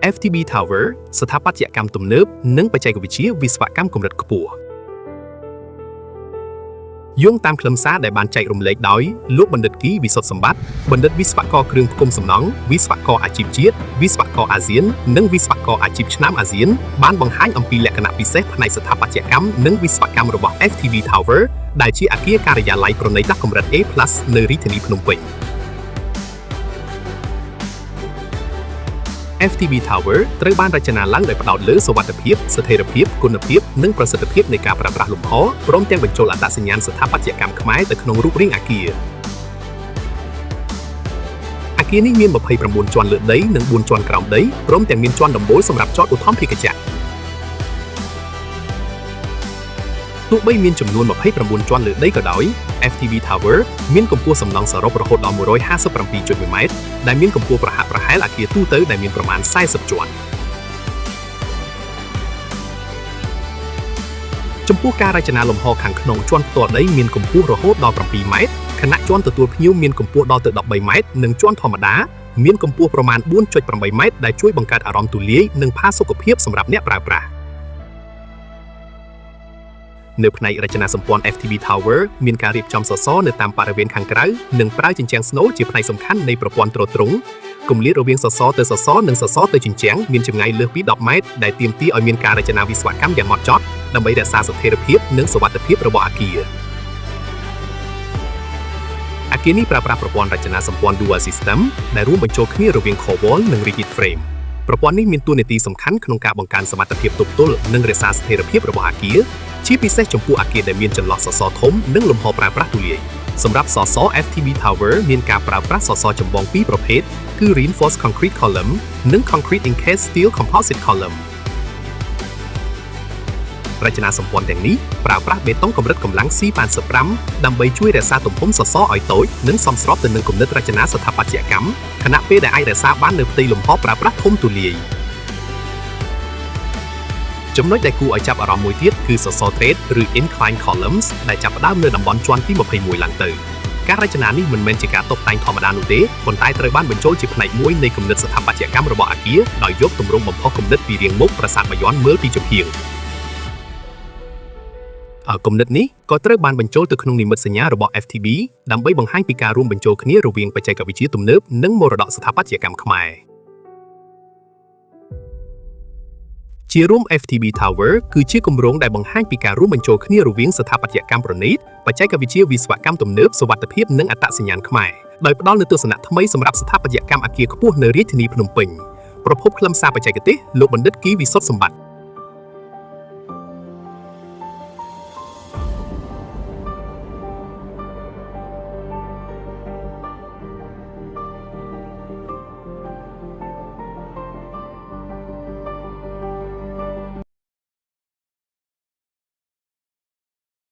FTB Tower ស្ថាបត្យកម្មទំនើបនិងបច្ចេកវិទ្យាវិស្វកម្មកម្រិតខ្ពស់យោងតាមខ្លឹមសារដែលបានចែករំលែកដោយលោកបណ្ឌិតគីវិសុទ្ធសម្បត្តិបណ្ឌិតវិស្វករគ្រឿងផ្គុំសំណង់វិស្វករអាជីពជាតិវិស្វករអាស៊ាននិងវិស្វករអាជីពឆ្នើមអាស៊ានបានបង្ហាញអំពីលក្ខណៈពិសេសផ្នែកស្ថាបត្យកម្មនិងវិស្វកម្មរបស់ FTB Tower ដែលជាអគារការិយាល័យប្រណីតកម្រិត A+ នៅរាជធានីភ្នំពេញ FTB Tower ត្រូវបានរចនាឡើងដោយផ្ដោតលើសុវត្ថិភាពស្ថិរភាពគុណភាពនិងប្រសិទ្ធភាពនៃការប្រើប្រាស់លំហព្រមទាំងបញ្ចូលអត្តសញ្ញាណស្ថាបត្យកម្មខ្មែរទៅក្នុងរូបរាងអគារអគារនេះមាន29ជាន់លើដីនិង4ជាន់ក្រោមដីព្រមទាំងមានជាន់ដំបូលសម្រាប់ចតឧទ្ធម្ភាគចក្រទោះបីមានចំនួន29ជាន់លើដីក៏ដោយ FTB Tower មានកម្ពស់សំណង់សរុបរហូតដល់157.1ម៉ែត្រដែលមានកម្ពស់ប្រហាក់ប្រហែលអគារទូទៅដែលមានប្រមាណ40ជាន់ចំពោះការរចនាលំហខាងក្នុងជាន់ផ្ទាល់ដីមានកម្ពស់រហូតដល់7ម៉ែត្រខណៈជាន់ទទួលភ្ញៀវមានកម្ពស់ដល់ទៅ13ម៉ែត្រនិងជាន់ធម្មតាមានកម្ពស់ប្រមាណ4.8ម៉ែត្រដែលជួយបង្កើតអារម្មណ៍ទូលាយនិងផាសុកភាពសម្រាប់អ្នកប្រើប្រាស់នៅផ្នែករចនាសម្ព័ន្ធ FTB Tower មានការរៀបចំសសរនៅតាមបរិវេណខាងក្រៅនិងប្រើជញ្ជាំងស្នូលជាផ្នែកសំខាន់នៃប្រព័ន្ធទ្រទ្រង់គម្លាតរវាងសសរទៅសសរនិងសសរទៅជញ្ជាំងមានចម្ងាយលើសពី10ម៉ែត្រដែលទាមទារឲ្យមានការរចនាវិស្វកម្មយ៉ាងហ្មត់ចត់ដើម្បីរក្សាស្ថិរភាពនិងសុវត្ថិភាពរបស់អគារអគារនេះប្រើប្រាស់ប្រព័ន្ធរចនាសម្ព័ន្ធ Dual System ដែលរួមបញ្ចូលគ្នារវាង Core Wall និង Rigid Frame ប្រព័ន្ធនេះមានតួនាទីសំខាន់ក្នុងការបង្កើនសមត្ថភាពទប់ទល់និងរក្សាស្ថិរភាពរបស់អគារជាពិសេសចំពោះអគារដែលមានចន្លោះសសរធំនិងលំហប្រើប្រាស់ទូលាយសម្រាប់សសរ FTB Tower មានការប្រើប្រាស់សសរចម្បងពីរប្រភេទគឺ Reinforced Concrete Column និង Concrete Encased Steel Composite Column រចនាសម្ព័ន្ធទាំងនេះប្រើប្រាស់បេតុងកម្រិតកម្លាំង C85 ដើម្បីជួយរក្សាទំហំសសរឲ្យតូចនិងសមស្របទៅនឹងគំនិតរចនាស្ថាបត្យកម្មខណៈពេលដែលអាចរក្សាបាននូវផ្ទៃលំហប្រើប្រាស់ធំទូលាយចំណុចដែលគួរឲ្យចាប់អារម្មណ៍មួយទៀតគឺសសរទ្រេតឬ incline columns ដែលចាប់ផ្ដើមនៅតំបន់ជាន់ទី21ឡើងទៅការរចនានេះមិនមែនជាការតុបតែងធម្មតានោះទេប៉ុន្តែត្រូវបានបញ្ចូលជាផ្នែកមួយនៃគំនិតស្ថាបត្យកម្មរបស់អគារដោយយកទម្រង់បំផុសគំនិតពីរាងមុខប្រាសាទបាយ័នមើលពីចំហៀងគំនិតនេះក៏ត្រូវបានបញ្ចូលទៅក្នុងនិមិត្តសញ្ញារបស់ FTB ដើម្បីបង្ហាញពីការរួមបញ្ចូលគ្នារវាងបច្ចេកវិទ្យាទំនើបនិងមរតកស្ថាបត្យកម្មខ្មែរជារួម FTB Tower គឺជាគម្រោងដែលបង្ហាញពីការរួមបញ្ចូលគ្នារវាងស្ថាបត្យកម្មប្រណីតបច្ចេកវិទ្យាវិស្វកម្មទំនើបសុវត្ថិភាពនិងអត្តសញ្ញាណខ្មែរដោយផ្ដល់នូវទស្សនៈថ្មីសម្រាប់ស្ថាបត្យកម្មអគារខ្ពស់នៅរាជធានីភ្នំពេញប្រភពខ្លឹមសារបច្ចេកទេសលោកបណ្ឌិតគីវិសុទ្ធសម្បត្តិ។